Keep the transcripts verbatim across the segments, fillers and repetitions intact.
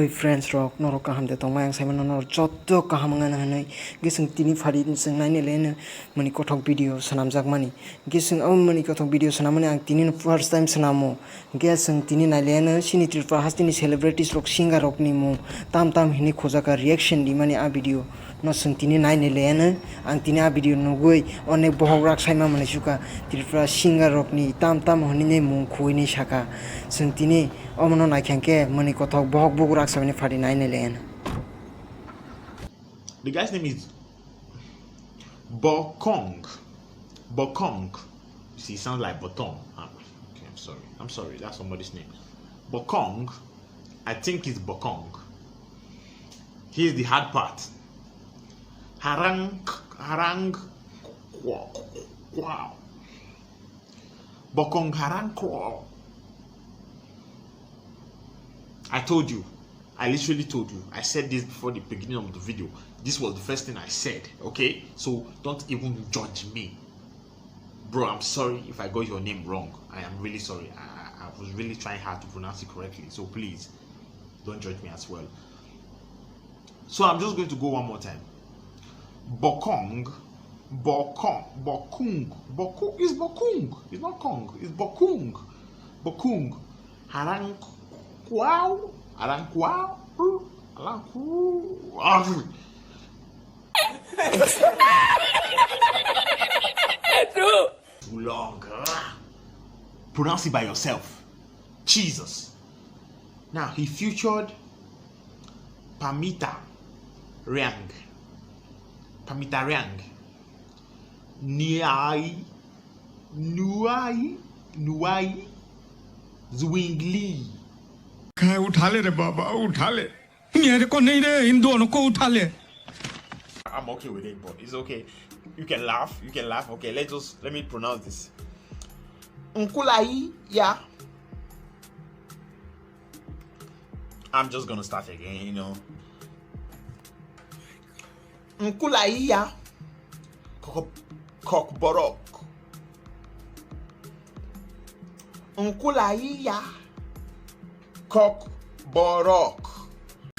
Friends rok, norok kaham de tongmai, ang saimano norok joto kaham wngna hinwi. Hwnkhe chwng tini phari chwng nainai le mani kothok video swnamjakmani. Hwnkhe chwng abo mani kothok video swnammani ang tini first time swnamo. Hwnkhe chwng tini nailaiano chini Tripura hasteni celebrities rok, singer rokni mung tam tam hinwi khojaka reaction rimani a video no chwng tini nainai laiano. Ang tini a video nugwi onek bohok rak saima manwi sukha, Tripura singer rokni tam tam hinwi mung khuini saka. Chwng tini omono naikha hwnkhe mani kothok bohok bugrok saimani phari nainai laiano. The guy's name is Bokong. Bokong. See, it sounds like Botong. Ah, okay, I'm sorry. I'm sorry. That's somebody's name. Bokong. I think it's Bokong. Here's the hard part. Harang, harang, wow. Bokong harang ko. I told you. I literally told you. I said this before the beginning of the video. This was the first thing I said, okay? So don't even judge me. Bro, I'm sorry if I got your name wrong. I am really sorry. I, I, I was really trying hard to pronounce it correctly. So please, don't judge me as well. So I'm just going to go one more time. Bokong, bokong, bokung, bokung is bokung. It's not kong. It's bokung, bokung. Harang kwao, harang kwao, harang kwao. Too long. Pronounce it by yourself. Jesus. Now he featured Pamita Reang. Pamita Reang. Niai, Nuai, Nuai, Zwingli. काय उठा ले रे बाबा, उठा ले। मेरे को नहीं रे, इन दोनों को उठा ले। I'm okay with it, but it's okay. You can laugh, you can laugh. Okay, let's just, let me pronounce this. Nkulai ya. I'm just gonna start again, you know. Nkulai ya. Kok, kok borok. Nkulai ya. Kok borok.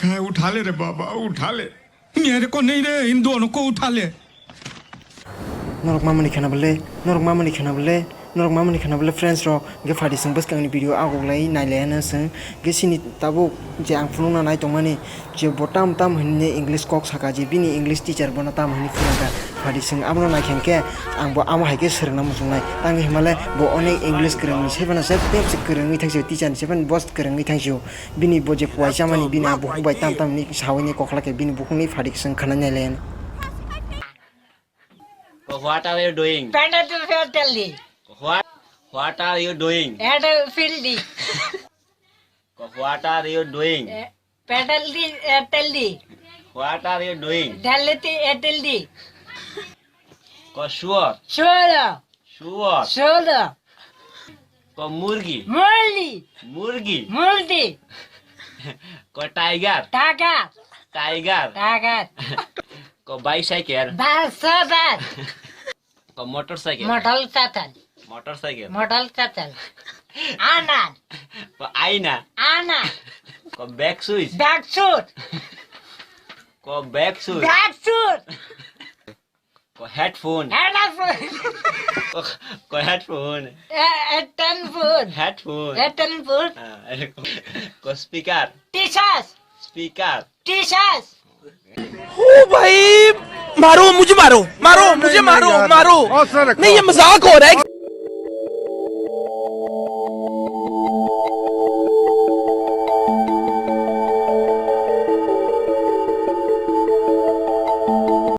काय उठा ले रे बाबा, उठा ले। मेरे को नहीं रे, इन दोनों को उठा ले। Norok mamani khana bole, norok mamani khana bole, norok mamani khana bole friends rok, hwnkhe phadi chwng bwskangni video agoglai nailaiano chwng, hwnkhe chini tabuk je ang phunukna nai tongmani, je bo tam tam hinwi English kok saka, je bini English teacher bono tam hinwi phunukha, phadi chwng abono naikha hwnkhe ang bo amo hai khe swrwngna muchungnai, tangwi hinmale bo onek English kwrwngni se phano se tep se kwrwngwi thangsio, teacher ni se phano boss kwrwngwi thangsio. Bini bo je kuai chamani bini a bukhuk bai tam tam ni sawi ni kokla khe bini bukhuk ni phadik swng khana nyale. What are you doing? What, what are you doing? What are you doing? What are you doing? Ko suor. Suor. Suor. Suor. Ko murgi. Murgi. Murgi. Murgi. Ko tiger. Tiger. Tiger. Tiger. Ko bicycle. Bicycle. Ko motorcycle. Motorcycle. Motorcycle. Motorcycle. Ana. Ko aina. Ana. Ko back switch. Back switch. Ko back switch. Back switch. Ko headphone. Headphone. Ko, ko headphone. Eh, eh, ten phone. Headphone. Eh, ten phone. Ah, ko, ko speaker. Teachers. Speaker. Teachers. ओ भाई, मारो, मुझे मारो, मारो, मुझे मारो, मारो। नहीं, ये मजाक हो रहा है।